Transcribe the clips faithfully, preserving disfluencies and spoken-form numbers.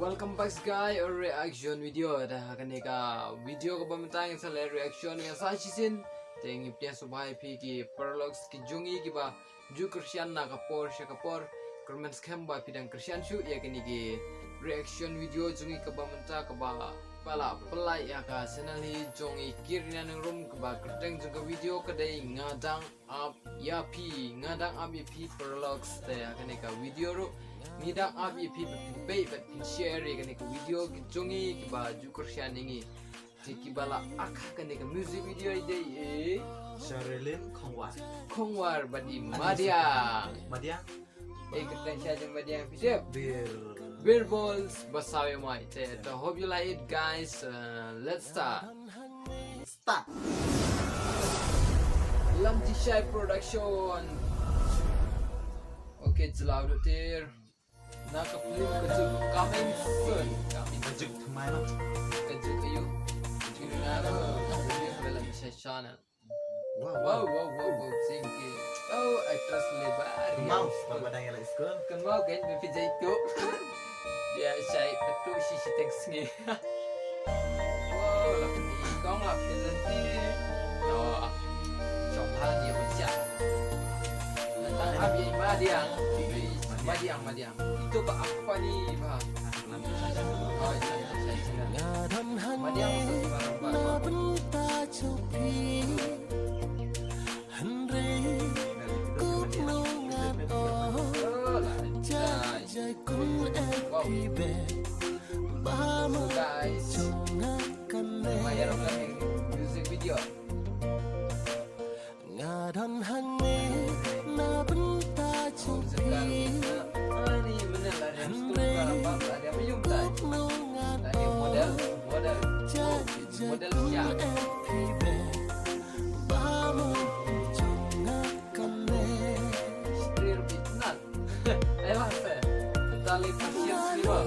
Welcome back, guys, a reaction video. Da ha kane ka video kaba mynta ngin sa leh reaction, ngin sa shisien. Te ngi pdiang sngewbha ïa phi ki paralok ki jong ngi kiba ju kyrshan na ka por sha ka por. Kyrmen skhem ba phi dang kyrshan shuh ïa kane ki reaction video jong ngi kaba mynta kaba ba la pynlait ïa ka channel hi jong ngi, Kirina Nongrum, kaba kyrteng jong ka video ka dei Nga Dang Ap Ïa Phi, Nga Dang Ap Ïa Phi, paralok. Te ha kane ka video ruh ngi dang ap ïa phi ba phin peit bad phin share ïa kane ka video ki jong ngi kiba ju kyrshan ïa ngi. Te kiba la act ha kane ka music video i dei i Sherilyn Khongwar. Khongwar bad i Madiang. Madiang. Eh, kyrteng sha jong Madiang phi tip? Bir. Bir Balls, ba saw ïa mai. Te, te hope you like it, guys. Uh, let's start. Start. Lam Tishai Production. Okay, jylla u duk tiar. Na ka film ka juk coming soon. Coming. Ka juk thymmai ma. Ka juk aïu? Ka juk na ka Lam Tishai channel. Wow, wow, wow, wow, wow, thank you. Oh, actress lebar. Kynmaw, ba dang ïaleit skul. Kynmaw kan, ba phi jai tu. Ïa, shai, patu shi shi teng sngi. Wow, la phi kong la phi lenti. Yo, chong ha ni ho cha. Nang ap ïa Madiang. Madiang, Madiang. Itu ba apa ni, ba? Oh, iya, iya, iya, iya. Madiang, Madiang. Guys, music video. Nga don hangne na bynta jong phi. Hynrei kut nongat ong, model, model. Model siap. Ba mo jong nga kane. Istri rupi tenang. Ayo, Mas. Tali pasir siwa.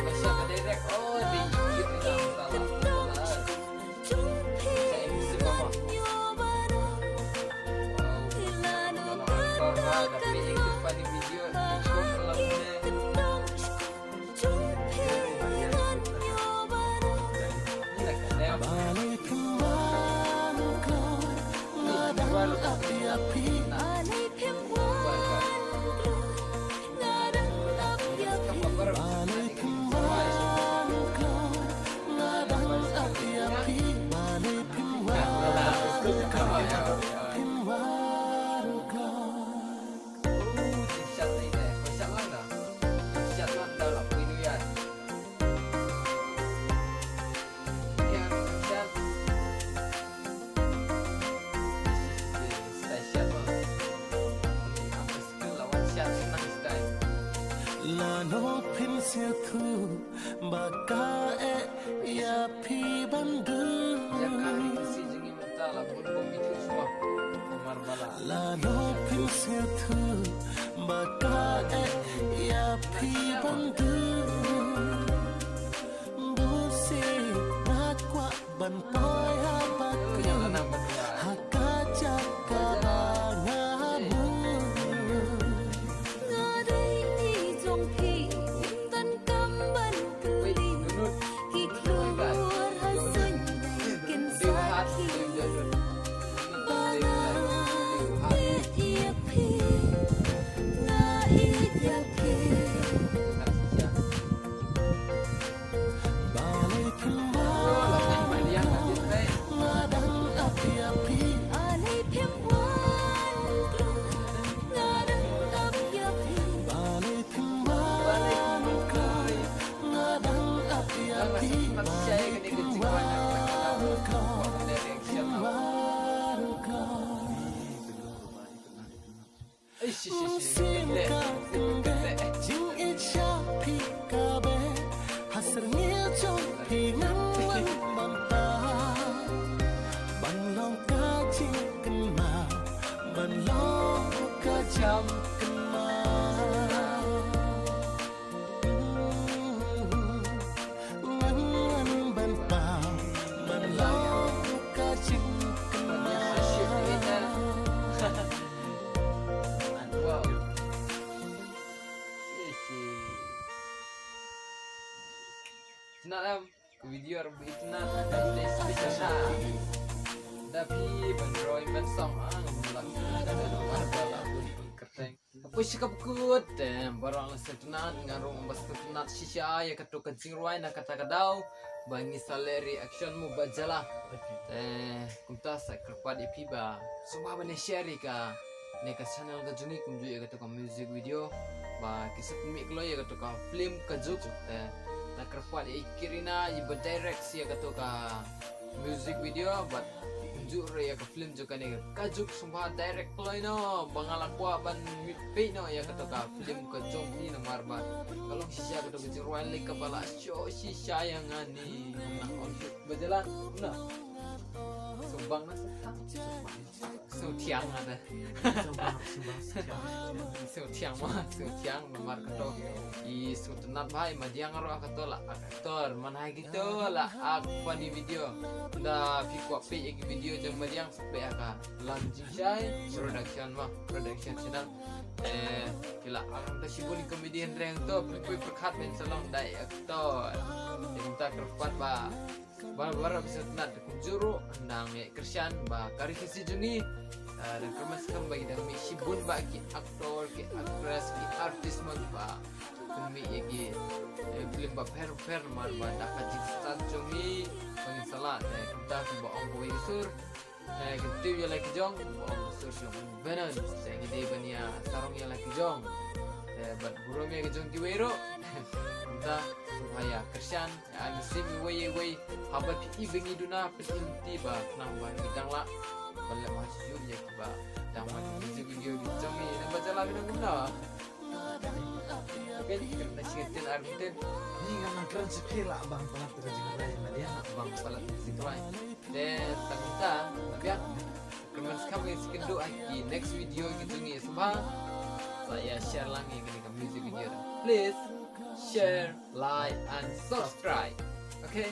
Masya, direct. Oh, di YouTube ni dah. Lano phin sngewthuh ba ka eh ïa phi ban dum. Lano phin sngewthuh ba ka eh ïa phi ban dum. Bunsien nga kwah ban poi ha ba kut ha ka jaka ba nga mut. Nga dei i jong phi, ym donkam ban kylli. Ki khlur ha suiñ kin sakhi. Ba nga ïeit ïa phi, nga ïeit ïa phi. Balei phim wan kloi, nga dang ap ïa phi. Balei phim wan kloi, nga dang ap ïa phi. Balei phim wan kloi, nga dang ap ïa phi. Balei phim wan kloi, phim wan kloi. Eish, eish, eish, eish. Mynsiem ka kyndit jingïeit sha phi ka beh. Ha syrngiew jong phi ngan wan ban pang, ban long ka jingkynmaw, ban long ka jam kynmaw. Ngan wan ban pang, Nat em, ka video ar ba itynnat, ka dei special ha. Da phi ban roi ban song, ah, ngam lah da da da war ba la bun kyrteng. Apu shi ka pukut, te baroh la sngewtynnat, nga ruh ba sngewtynnat shisha ïa kato ka jingrwai na kata ka daw ba ngi sa leh reaction mo ba jala. Te kumta sa kyrpad ïa phi ba sngewbha ban share ïa ka ne ka channel ka jong ngi kumjuh ïa kato ka music video ba ki sa pynmih kloi ïa kato ka film Ka Juk. Te nga kyrpad ïa i Kirina i ba direct ïa kato ka music video bad kumjuh ruh ïa ka film jong kane Ka Juk, sngewbha direct kloi noh ba nga la kwah ban peit noh ïa kato ka film ka jong phi namar ba ka long shisha kato ka jingrwai lei kaba la shoh shisha ïa nga ne. Nang ong shu ba jala na. Sngewbang na sngewthiang. Sngewthiang ada. Sngewbang, sngewbang, sngewthiang. Sngewthiang ma, sngewthiang namar kato i sngewtynnat bha i Madiang ruh kato la actor, man hai kito la ak funny video. Da phi kwah peit ïa ki video jong Madiang sa peit ha ka Lam Jingshai Production ma, production channel. Eh, ki la ak da shibun comedy hynrei to phi pyrkhat ban sa long dei actor. Te kumta kyrpad ba Ba, baroh phi sngewtynnat kumjuh ruh, nang ïa kyrshan ba ka ri Khasi jong ngi, ah, dang kyrmen skhem ba ki dang mih shibun ba ki actor, ki actress, ki artist ma ba pynmih ïa ki, eh, film ba pher pher namar ba da ka jingstad jong ngi ba ngin sa lah, eh, kumta kumba ong kawei ka sur. Eh, kyntiew ïa la ki jong, ba ong sur jong Venom, sa ngi dei ban ïa sarong ïa la ki jong. Eh, bad burom ïa ki jong kiwei ruh. Kumta, sngewbha ïa kyrshan, ïa mynsiem iwei ïa iwei, haba phi i ba ngi duna, phi i lynti ba khnang ba ngi dang lah ban leh ma shu ïa kiba dang wan ki music video ki jong ngi, nang ba jala bynta kumno. Kan kren na shi kyntien ar kyntien. Ni nga nang kren shi phi lah bang palat ka jingrai ma dia. Bang palat ka jingrai. Te tang ta, biang. Kyrmen skhem ïa shi kynduh ha ki next video ki jong ngi sngewbha. Sa ïa share lang ïa kane ka music video. Please share, like and subscribe. Okay?